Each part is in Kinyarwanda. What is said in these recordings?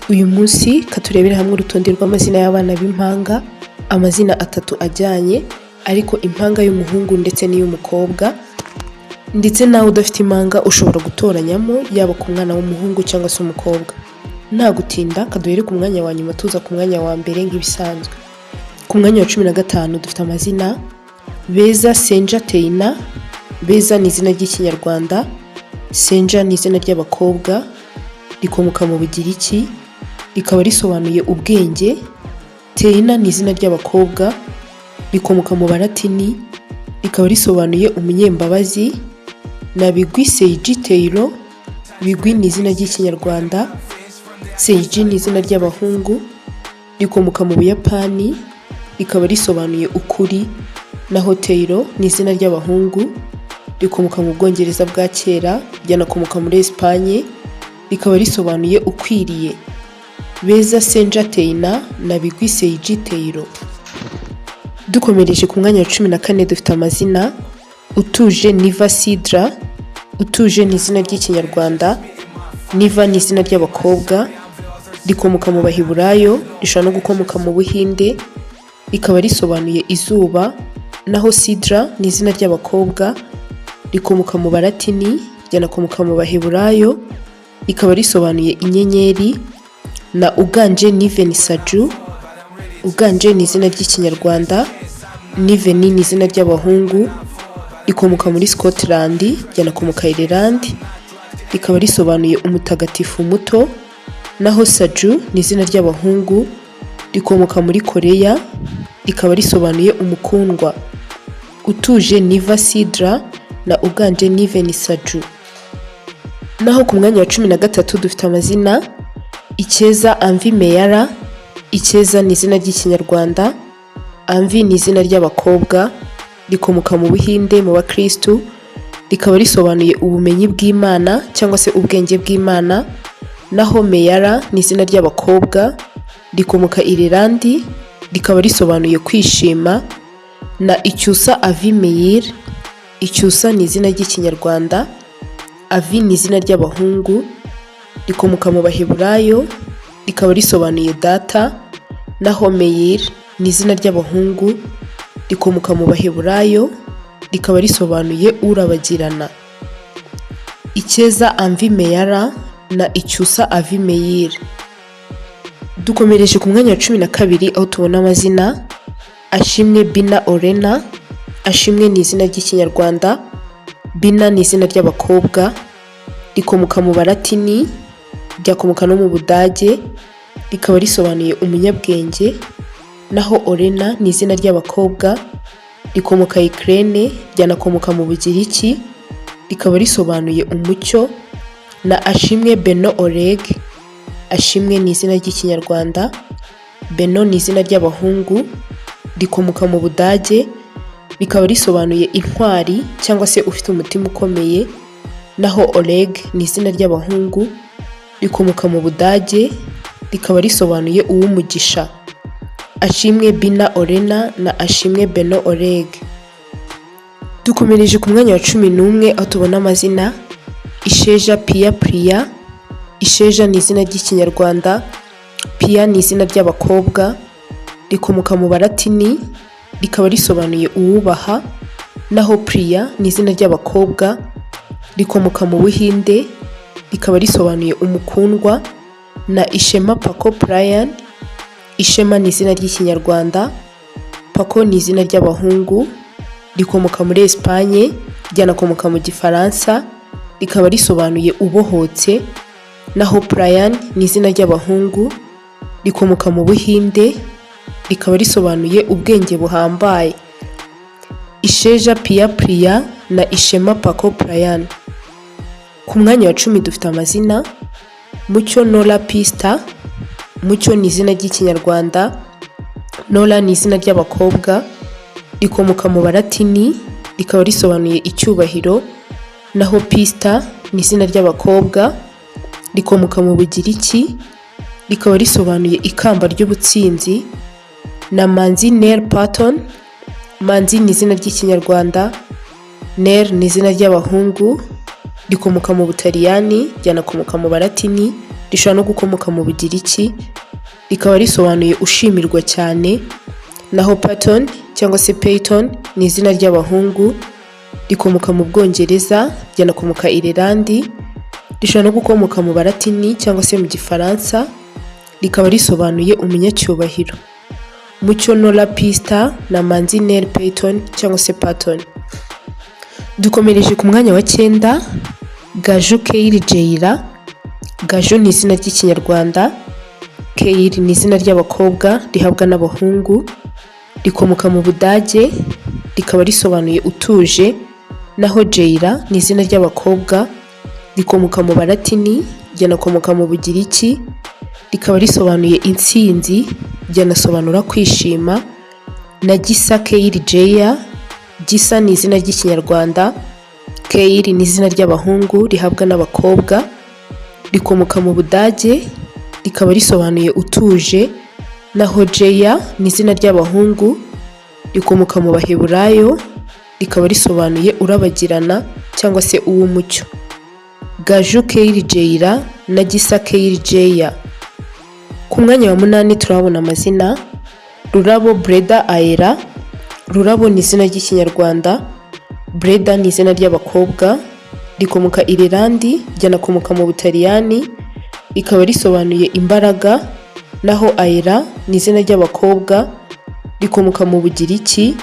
Uyu munsi katurebere hamwe urutonde rw'amazina y'abana b'impanga, amazina atatu ajyanye, ariko impanga y'umuhungu ndetse n'iy'umukobwa. Ndetse nawe udafite impanga ushobora gutoranyamo, yaba ku mwana w'umuhungu cyangwa se umukobwa. Nta gutinda, kaduhere ku mwanya wa nyuma tuza ku mwanya wa mbere nk'ibisanzwe. Ku mwanya wa 15 dufite amazina Beza Senja Teina. Beza ni izina ry'Ikinyarwanda, Senja ni izina ry'abakobwa, rikomoka mu Bugiriki, rikaba risobanuye ubwenge. Teina ni izina ry'abakobwa, rikomoka mu Balatini, rikaba risobanuye umunyembabazi. Na Bigwi Seiji Teiro. Bigwi ni izina ry'Ikinyarwanda, Seiji ni izina ry'abahungu, rikomoka mu Buyapani, rikaba risobanuye ukuri. Naho Teiro ni izina ry'abahungu, rikomoka mu Bwongereza bwa kera, ryanakomoka muri Esipanye, rikaba risobanuye ukwiriye. Beza Senja Teina na Bigwi Seiji Teiro. Dukomereje ku mwanya wa 14 dufite amazina Utuje Niva Sidra. Utuje ni izina ry'Ikinyarwanda, Niva ni izina ry'abakobwa, rikomoka mu Baheburayo, rishobora no gukomoka mu Buhinde, rikaba risobanuye izuba. Naho Sidra ni izina ry'abakobwa, rikomoka mu Balatini, ryanakomoka mu Baheburayo, rikaba risobanuye inyenyeri. Na Uganje Niven Saju. Uganje ni izina ry'Ikinyarwanda, Niven ni izina ry'abahungu, rikomoka muri Scotland, ryanakomoka Ireland, rikaba risobanuye umutagatifu muto. Naho Saju ni izina ry'abahungu, rikomoka muri Koreya, rikaba risobanuye umukundwa. Utuje Niva Sidra na Uganje Niven Saju. Naho ku mwanya wa 13 dufite amazina Icyeza Amvi Meyara. Icyeza ni izina ry'Ikinyarwanda, Amvi ni izina ry'abakobwa, rikomoka mu Buhinde mu Bakirisitu, rikaba risobanuye ubumenyi bw'Imana cyangwa se ubwenge bw'Imana. Naho Meyara ni izina ry'abakobwa, rikomoka Irilandi, rikaba risobanuye kwishima. Na Icyusa Avi Meyir. Icyusa ni izina ry'Ikinyarwanda, Avi ni izina ry'abahungu, rikomoka mu Baheburayo, rikaba risobanuye data. Naho Meyir ni izina ry'abahungu, rikomoka mu Baheburayo, rikaba risobanuye urabagirana. Icyeza Amvi Meyara na Icyusa Avi Meyir. Dukomereje ku mwanya wa 12 aho tubona amazina Ashimwe Bina Orena. Ashimwe ni izina ry'Ikinyarwanda, Bina ni izina ry'abakobwa, rikomoka mu Balatini, ryakomoka no mu Budage, rikaba risobanuye umunyabwenge. Naho Orena ni izina ry'abakobwa, rikomoka Ukraine, ryanakomoka mu Bugiriki, rikaba risobanuye umucyo. Na Ashimwe Beno Oreg. Ashimwe ni izina ry'Ikinyarwanda, Beno ni izina ry'abahungu, rikomoka mu Budage, rikaba risobanuye intwari cyangwa se ufite umutima ukomeye. Naho Oleg ni izina ry'abahungu, rikomoka mu Budage, rikaba risobanuye uw'umugisha. Ashimwe Bina Orena na Ashimwe Beno Oreg. Dukomereje ku mwanya wa 11 aho tubona amazina Isheja Pia Priya. Isheja ni izina ry'Ikinyarwanda, Pia ni izina ry'abakobwa, rikomoka mu Balatini, rikaba risobanuye uwubaha. Naho Priya ni izina ry'abakobwa, rikomoka mu Buhinde, rikaba risobanuye umukundwa. Na Ishema Paco Brian. Ishema ni izina ry'Ikinyarwanda, Paco ni izina ry'abahungu, rikomoka muri Esipanye, ryanakomoka mu Gifaransa, rikaba risobanuye ubohotse. Naho Brian ni izina ry'abahungu, rikomoka mu Buhinde, rikaba risobanuye ubwenge buhambaye. Isheja Pia Priya na Ishema Paco Brian. Ku mwanya wa 10 dufite amazina Mucyo Nora Pista. Mucyo ni izina ry'Ikinyarwanda, Nora ni izina ry'abakobwa, rikomoka mu Balatini, rikaba risobanuye icyubahiro. Naho Pista ni izina ry'abakobwa, rikomoka mu Bugiriki, rikaba risobanuye ikamba ry'ubutsinzi. Na Manzi Nel Patton. Manzi ni izina ry'Ikinyarwanda, Nel ni izina ry'abahungu, Rikomoka mu Butaliyani, ryanakomoka mu Balatini, rishobora no gukomoka mu Bugiriki, rikaba risobanuye ushimirwa cyane. Naho Patton cyangwa se Peyton ni izina ry'abahungu, rikomoka mu Bwongereza, ryanakomoka Irelandi, rishobora no gukomoka mu Balatini cyangwa se mu Gifaransa, rikaba risobanuye umunyacyubahiro. Mucyo Nora Pista na Manzi Nel Peyton cyangwa se Patton. Dukomereje ku mwanya wa cyenda, Gaju Keili Jeira. Gaju ni izina ry'Ikinyarwanda, Keili ni izina ry'abakobwa rihabwa n'abahungu, rikomoka mu Budage, rikaba risobanuye utuje. Naho Jeira ni izina ry'abakobwa, rikomoka mu Balatini, ryanakomoka mu Bugiriki, rikaba risobanuye intsinzi, ryanasobanura kwishima. Na Gisa Keili Jeya. Gisa ni izina ry'Ikinyarwanda, Keili ni izina ry'abahungu rihabwa n'abakobwa, rikomoka mu Budage, rikaba risobanuye utuje. Naho Jeya ni izina ry'abahungu, rikomoka mu Baheburayo, rikaba risobanuye urabagirana cyangwa se uw'umucyo. Gaju Keili Jeira na Gisa Keili Jeya. Ku mwanya wa munani turahabona amazina Rurabo Breda Aera. Rurabo ni izina ry'Ikinyarwanda, Breda ni izina ry'abakobwa, rikomoka Irelandi, ryanakomoka mu Butaliyani, rikaba risobanuye imbaraga. Naho Aera ni izina ry'abakobwa, rikomoka mu Bugiriki,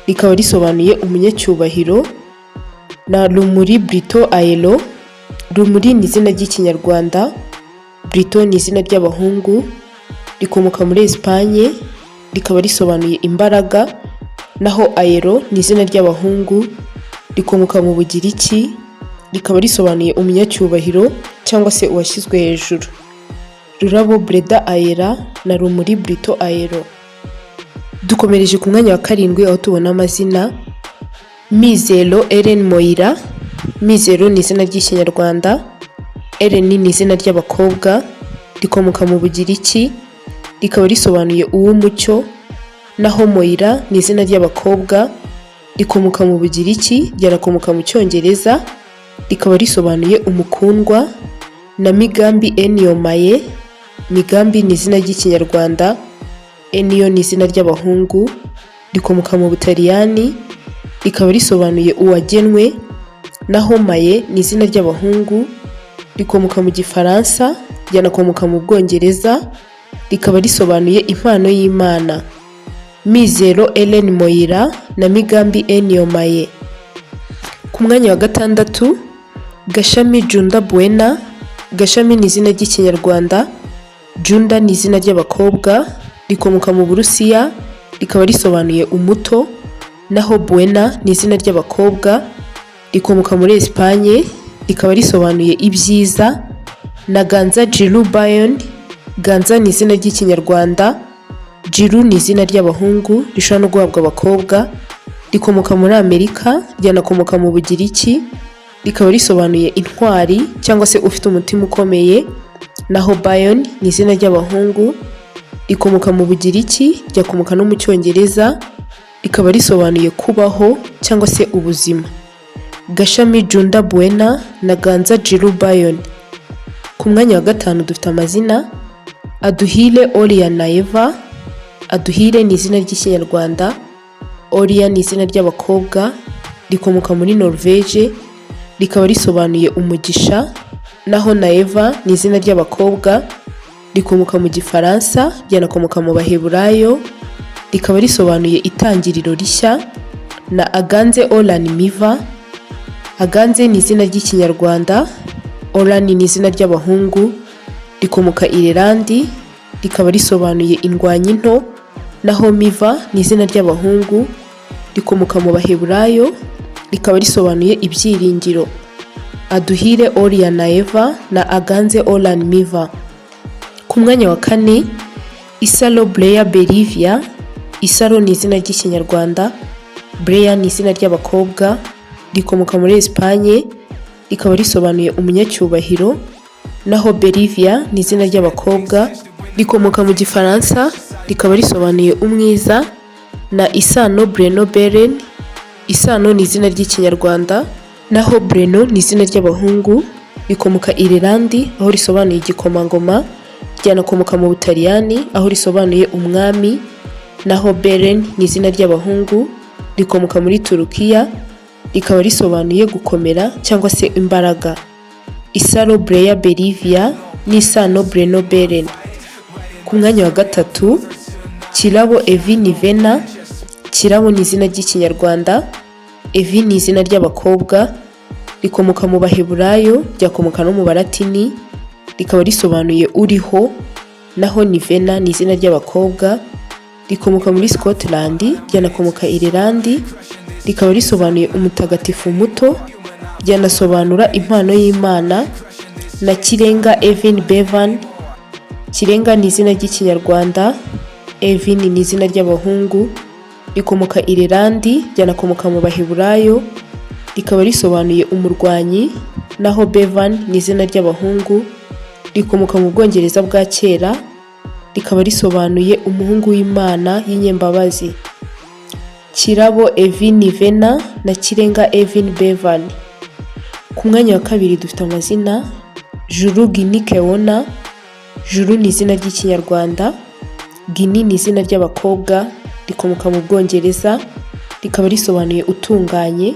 rikaba risobanuye umunyacyubahiro. Na Rumuri Brito Aero. Rumuri ni izina ry'Ikinyarwanda, Brito ni izina ry'abahungu, rikomoka muri Esipanye, rikaba risobanuye imbaraga. Naho Aero ni izina ry'abahungu, rikomoka mu Bugiriki, rikaba risobanuye umunyacyubahiro cyangwa se uwashyizwe hejuru. Rurabo Breda Aera na Rumuri Brito Aero. Dukomereje ku mwanya wa karindwi, aho tubona amazina Mizero Ellen Moira. Mizero ni izina ry'Ikinyarwanda, Ellen ni izina ry'abakobwa, rikomoka mu Bugiriki, rikaba risobanuye uw'umucyo. Naho Moira ni izina ry'abakobwa, rikomoka mu Bugiriki, ryanakomoka mu Cyongereza, rikaba risobanuye umukundwa. Na Migambi Eniyo Maye. Migambi ni izina ry'Ikinyarwanda, Eniyo ni izina ry'abahungu, rikomoka mu Butaliyani, rikaba risobanuye uwagenwe. Naho Maye ni izina ry'abahungu, rikomoka mu Gifaransa, ryanakomoka mu Bwongereza, rikaba risobanuye impano y'Imana. Mizero Ellen Moira na Migambi Eniyo Maye. Ku mwanya wa gatandatu, Gashami Junda Buena. Gashami ni izina ry'Ikinyarwanda, Junda ni izina ry'abakobwa, rikomoka mu Burusiya, rikaba risobanuye umuto. Naho Buena ni izina ry'abakobwa, rikomoka muri Esipanye, rikaba risobanuye ibyiza. Na Ganza Jiru Bayon. Ganza ni izina ry'Ikinyarwanda, Jiru ni izina ry'abahungu rishobora no guhabwa abakobwa, rikomoka muri Amerika, ryanakomoka mu Bugiriki, rikaba risobanuye intwari cyangwa se ufite umutima ukomeye. Naho Bayon ni izina ry'abahungu, rikomoka mu Bugiriki, ryakomoka no mu Cyongereza, rikaba risobanuye kubaho cyangwa se ubuzima. Gashami Junda Buena na Ganza Jiru Bayon. Ku mwanya wa gatanu dufite amazina Aduhire Oria Naeva. Aduhire ni izina ry'Ikinyarwanda, Oria ni izina ry'abakobwa, rikomoka muri Norvège, rikaba risobanuye umugisha. Naho Naeva ni izina ry'abakobwa, rikomoka mu Gifaransa, ryanakomoka mu Baheburayo, rikaba risobanuye itangiriro rishya. Na Aganze Olan Miva. Aganze ni izina ry'Ikinyarwanda, Olan ni izina ry'abahungu, rikomoka Irelandi, rikaba risobanuye indwanyi nto. Naho Miva ni izina ry'abahungu, rikomoka mu Baheburayo, rikaba risobanuye ibyiringiro. Aduhire Oria Naeva na Aganze Olan Miva. Ku mwanya wa kane, Isaro Breya Belivia. Isaro ni izina ry'Ikinyarwanda, Breya ni izina ry'abakobwa, rikomoka muri Esipanye, rikaba risobanuye umunyacyubahiro. Naho Belivia ni izina ry'abakobwa, rikomoka mu Gifaransa, rikaba risobanuye umwiza. Na Isano Breno Beren. Isano ni izina ry'Ikinyarwanda. Naho Breno ni izina ry'abahungu, rikomoka Irilandi aho risobanuye igikomangoma, ryanakomoka mu Butaliyani aho risobanuye umwami. Naho Beren ni izina ry'abahungu, rikomoka muri Turukiya, rikaba risobanuye gukomera cyangwa se imbaraga. Isaro Breya Belivia n'Isano Breno Beren. Ku mwanya wa gatatu, Kirabo Evi Nivena. Kirabo ni izina ry'Ikinyarwanda, Evi ni izina ry'abakobwa, rikomoka mu Baheburayo, ryakomoka no mu Balatini, rikaba risobanuye uriho. Naho Nivena ni izina ry'abakobwa, rikomoka muri Scotland, ryanakomoka Irilandi, rikaba risobanuye umutagatifu muto, ryanasobanura impano y'Imana. Na Kirenga Evin Bevan. Kirenga ni izina ry'Ikinyarwanda, Evin ni izina ry'abahungu, rikomoka Irilandi, ryanakomoka mu Baheburayo, rikaba risobanuye umurwanyi. Naho Bevan ni izina ry'abahungu, rikomoka mu Bwongereza bwa kera, rikaba risobanuye umuhungu w'Imana y'inyembabazi. Kirabo Evin Vena na Kirenga Evin Bevan. Ku mwanya wa kabiri dufite amazina Juru Gini Kewona. Juru ni izina ry'Ikinyarwanda, Gini ni izina ry'abakobwa, rikomoka mu Bwongereza, rikaba risobanuye utunganye.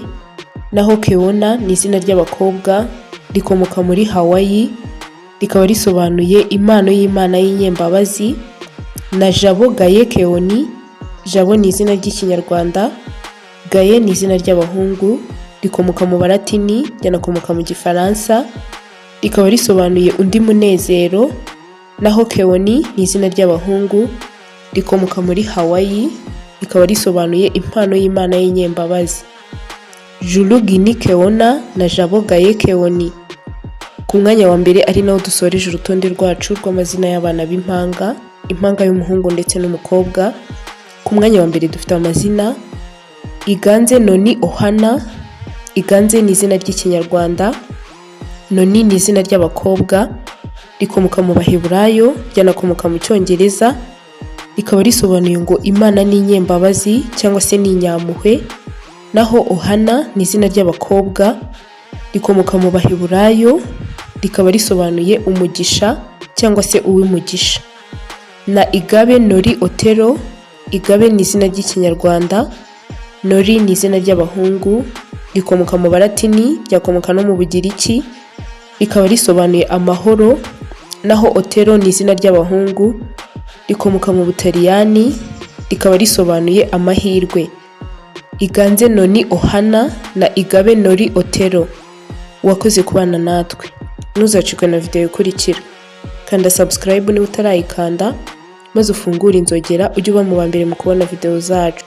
Naho Kewona ni izina ry'abakobwa, rikomoka muri Hawaii, rikaba risobanuye impano y'Imana y'inyembabazi. Na Jabo Gaye Keoni. Jabo ni izina ry'Ikinyarwanda, Gaye ni izina ry'abahungu, rikomoka mu Balatini, ryanakomoka mu Gifaransa, rikaba risobanuye undi munezero. Naho Keoni ni izina ry'abahungu, rikomoka muri Hawaii, rikaba risobanuye impano y'Imana y'inyembabazi. Juru Gini Keona na Jabo Gaye Keoni. Ku mwanya wa mbere, ari nawo dusoreje urutonde rwacu rw'amazina y'abana b'impanga, impanga y'umuhungu ndetse n'umukobwa, ku mwanya wa mbere dufite amazina Iganze Noni Ohana. Iganze ni izina ry'Ikinyarwanda, Noni ni izina ry'abakobwa, rikomoka mu Baheburayo, ryanakomoka mu Cyongereza, rikaba risobanuye ngo Imana ni inyembabazi cyangwa se ni inyampuhwe. Naho Ohana ni izina ry'abakobwa, rikomoka mu Baheburayo, rikaba risobanuye umugisha cyangwa se uw'umugisha. Na Igabe Nori Otero. Igabe ni izina ry'Ikinyarwanda, Nori ni izina ry'abahungu, rikomoka mu Balatini, ryakomoka no mu Bugiriki, rikaba risobanuye amahoro. Naho Otero ni izina ry'abahungu, rikomoka mu Butaliyani, rikaba risobanuye amahirwe. Iganze Noni Ohana na Igabe Nori Otero. Wakoze kubana natwe, ntuzacikwe na videwo ikurikira. Kanda subscribe niba utarayikanda, maze ufungure inzogera ujye uba mu ba mbere mu kubona videwo zacu.